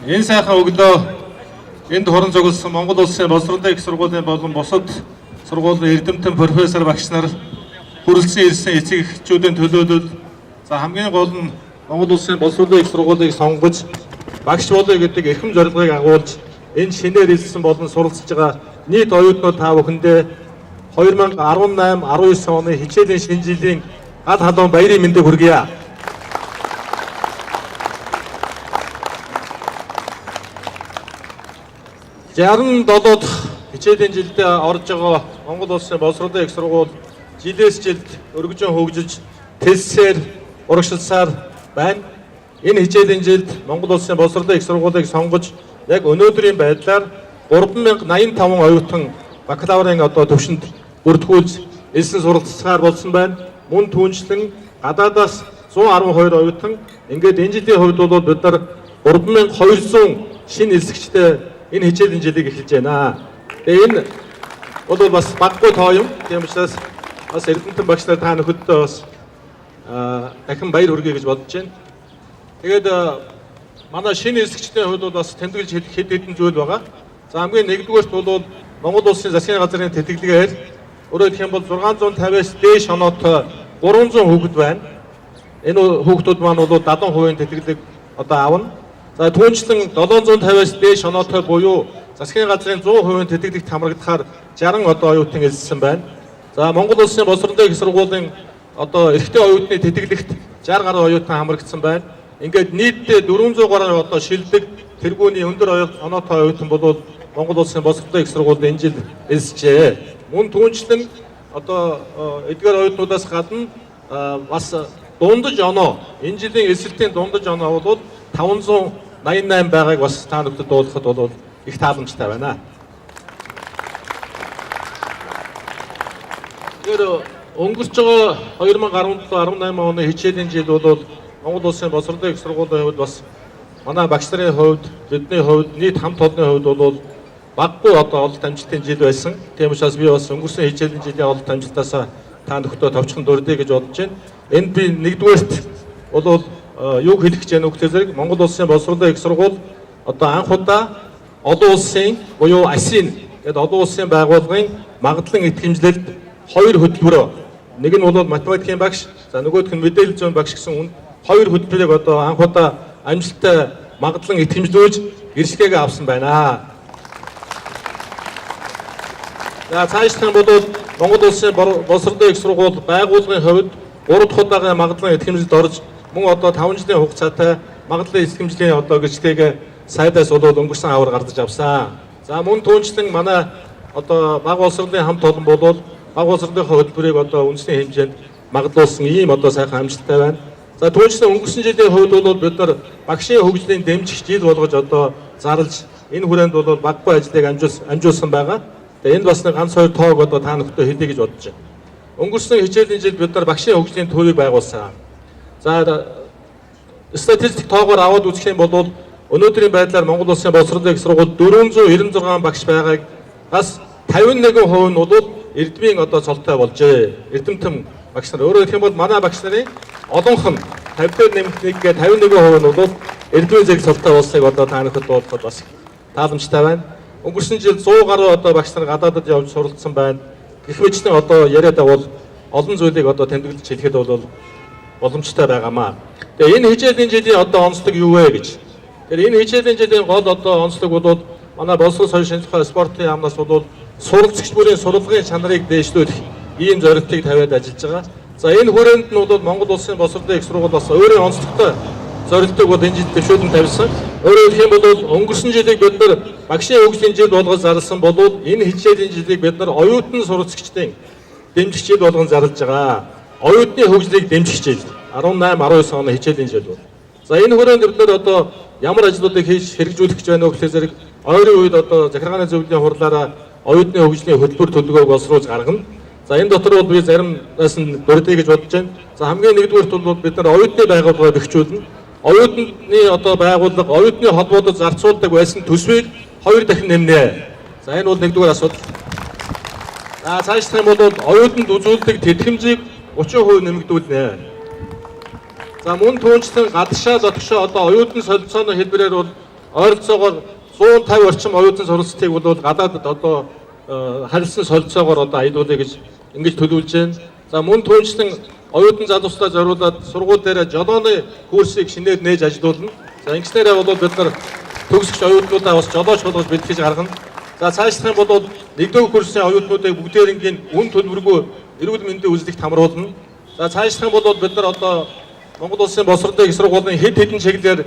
Энэ сайхан өглөө энд хуран цугласан Монгол Улсын боловсролын их сургуулийн болон бусад сургуулийн эрдэмтэн профессор багш нар хүрэлцэн ирсэн эцэг эхчүүдийн төлөөлөл, за хамгийн гол нь Монгол Улсын боловсролын их сургуулийг сонгож багш болъё гэдэг эрхэм зорилгыг агуулж энэ шинээр элсэн болон суралцж байгаа нийт оюутнууд та бүхэндээ 2018 19 оны хичээлийн шинэ жилийн гал халуун баярын мэндийг хүргье. 67 дахь хичээлийн жилдээ орж байгаа Монгол Улсын боловсролын их сургууль жилээс жилд өргөжин хөгжиж, тэлсээр урагшилсаар байна. Энэ хичээлийн жилд Монгол Улсын боловсролын их сургуулийг сонгож яг өнөөдрийн байдлаар 3085 оюутан бакалаврын одоо төвшөнд бүртгүүлж элсэн суралцсаар болсон байна. Мөн түүнчлэн гадаадаас 112 оюутан, ингээд энэ жилийн хувьд бол бид нар 3200 шинэ элсэгчтэй энэ хичээлийн жилийг эхэлж байна. Тэгээ энэ бол бас баггүй тоо юм. Тийм учраас бас эрдэмтэн багш нар та нөхөддөө бас дахин баяр хүргэе гэж бодож байна. Тэгээд манай шинэ элсэгчдийн хувьд бол бас тэмдэглэж хэлэх хэд хэдэн зүйл байгаа. За хамгийн нэгдүгээрт бол Монгол Улсын засгийн газрын тэтгэлгээр, өөрөөр хэлэх юм бол 650-аас дээш оноотой 300 хүүхэд байна. Энэ хүүхдүүд маань бол 70% тэтгэлэг одоо авна. За түүнчлэн 750-аас дээш оноотой буюу засгийн газрын 100% тэтгэлэгт хамрагдахаар 60 одоо оюутан элссэн байна. За Монгол Улсын боловсролын их сургуулийн одоо эрэгтэй оюутны тэтгэлэгт 60 гаруй оюутан хамрагдсан байна. Ингээд нийтдээ 400 гаруй одоо шилдэг тэргүүний өндөр оноотой оюутан бол Монгол Улсын боловсролын их сургуульд энэ жил элсжээ. Мөн түүнчлэн одоо эдгээр оюутнуудаас гадна бас дундаж оноо, энэ жилийн элсэлтийн дундаж оноо бол 588 байгааг бас та бүхэнд дуулахад бол их тааламжтай байна. Тэгэхээр өнгөрч байгаа 2017 18 оны хичээлийн жил бол Монгол Улсын боловсролын их сургуулийн хувьд бас манай багш нарын хувьд, бидний хувьд, нийт хамт олонны хувьд бол баггүй одоо ололт амжилтын жил байсан. Тийм учраас би бас өнгөрсөн хичээлийн жилийн ололт амжилтаас та нөхдөд товчхон дурдъя гэж бодож байна. Энд би нэгдүгээрт бол юуг хэлэх гэж байна вэ гэхээр зэрэг Монгол Улсын боловсролын их сургууль одоо анх удаа олон улсын буюу АСИН гэдэг олон улсын байгууллагын магадлан итгэмжлэлд хоёр хөтөлбөрөө, нэг нь бол математикийн багш, за нөгөөх нь мэдээлэл зүйн багш гэсэн хоёр хөтөлбөрийг одоо анх удаа амжилттай магадлан итгэмжлүүлж гэрчлэгээ авсан байна. За цаашлах юм бол Монгол Улсын боловсролын их сургууль байгууллагын хувьд 3 дахь удаагийн магадлан итгэмжлэлд орж мөн одоо 5 жилийн хугацаатай магадлан итгэмжлийн одоо гэрчлэгээ сайдаас бол өнгөрсөн авар гаргаж авсан. За мөн түүнчлэн манай одоо бага боловсролын хамт олон бол бага боловсролынхоо хөтөлбөрийг одоо үндэсний хэмжээнд магадлуулсан ийм одоо сайхан амжилттай байна. За түүнчлэн өнгөрсөн жилийн хувьд бол бид нар багшийн хөгжлийн дэмжих жил болгож одоо зарлж энэ хүрээнд бол баггүй ажлыг амжуулсан байгаа. Тэгээ энд бас нэг ганц хоёр тоог одоо та нөхдөд хэлье гэж бодож байна. Өнгөрсөн хичээлийн жил бид нар багшийн хөгжлийн төвийг байгуулсан. За статистик тоогоор аваад үзэх юм бол өнөөдрийн байдлаар Монгол Улсын боловсролын их сургуульд 496 багш байгааг бас 51% нь бол эрдмийн одоо цолтой болжээ. Эрдэмтэн багш нар. Өөрөөр хэлэх юм бол манай багш нарын олонх нь 50 дээр нэмэх 1 гэ 51% нь бол эрдмийн зэрэг цолтой болсныг одоо та нарт дуулахад бас тааламжтай байна. Өнгөрсөн жил 100 гаруй одоо багш нар гадаадад явж суралцсан байна. Гэх мэтчилэн одоо яриад авал олон зүйлийг одоо тэмдэглэж хэлэхэд бол боломжтой байгаамаа. Тэгээ энэ хичээлийн жилийн одоо онцлог юу вэ гэж. Тэгэхээр энэ хичээлийн жилийн гол одоо онцлог бол манай боловсрол, соёл, шинжлэх ухаан, спортын яамнаас бол суралцагч бүрийн сурлагын чанарыг дээшлүүлэх ийм зорилтыг тавиад ажиллаж байгаа. За энэ хүрээнд нь бол Монгол Улсын боловсролын их сургууль бас өөрийн онцлогтой зорилтыг бол энэ жил дэвшүүлэн тавьсан. Өөрөөр хэлэх юм бол өнгөрсөн жилийг бид нар багшийн хөгжлийн жил болгож зарласан бол энэ хичээлийн жилийг бид нар оюутан суралцагчдын дэмжих жил болгон зарлаж байгаа. Оюутны хөгжлийг дэмжих жил 18 19 оны хичээлийн жил бол. За энэ хүрээнд бид нар одоо ямар ажлуудыг хийж хэрэгжүүлэх гэж байна вэ гэхээр зэрэг ойрын үед одоо захиргааны зөвлөлийн хурлаараа оюутны хөгжлийн хөтөлбөр төлөвлөгөөг боловсруулж гаргана. За энэ дотор бол би заримнаас нь дурдъя гэж бодож байна. За хамгийн нэгдүгээрт бол бид нар оюутны байгууллагыг бэхжүүлнэ. Оюутны одоо байгууллага оюутны холбоодод зарцуулдаг байсан төсвийг 2 дахин нэмнэ. За энэ бол нэгдүгээр асуудал. За цаашлах юм бол оюутанд үзүүлдэг тэтгэмжийг 30% нэмэгдүүлнэ. За мөн түүнчлэн гадагшаа дотгошоо одоо оюутан солилцооны хэлбэрээр бол Ойролцоогоор 150 орчим оюутан суралцтыг бол гадаадад одоо харилцан солилцоогоор одоо аялуулъя гэж ингэж төлөвлөж байна. За мөн түүнчлэн оюутан залуусдаа зориулаад сургууль дээр жолооны курсыг шинээр нээж ажилуулна. За ингэснээрээ бол бид нар төгсөгч оюутнуудаа бас жолооч болгож бэлтгэж гаргана. За цаашлах юм бол нэгдүгээр курсын оюутнуудыг бүгдээрингийн үн төлбөргүй эрүүл мэндийн үзлэгт хамруулна. За цаашлах юм бол бид нар одоо Монгол Улсын боловсролын их сургуулийн хэд хэдэн чиглэлээр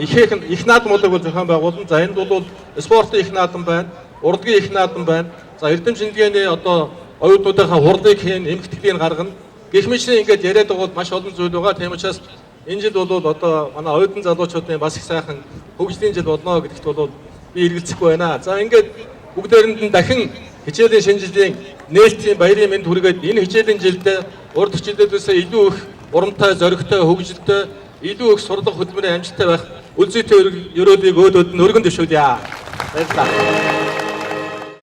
ихээхэн их наадмуудыг бол зохион байгуулна. За энд бол спортын их наадам байна, урлагийн их наадам байна. За эрдэм шинжилгээний одоо оюутнуудынхаа хурлыг хийн, эмгэтгэлийг гаргана. Гэх мэтийн ингээд яриад байгаа бол маш олон зүйл байгаа. Тийм учраас энэ жил бол одоо манай оюутан залуучуудын бас их сайхан хөгжлийн жил болно гэдэгт бол би эргэлзэхгүй байна. За ингээд бүгдээрэнд нь дахин хичээлийн шинэ жилийн нээлтийн баярын мэнд хүргээд энэ хичээлийн жилдээ урд хичээлүүдээс илүү их урамтай, зоригтой, хөгжилтэй, илүү их сурлага хөдөлмөрийн амжилттай байх үлзийтэй ерөөлийг өөдөөд нь өргөн дэвшүүлье. Баярлалаа.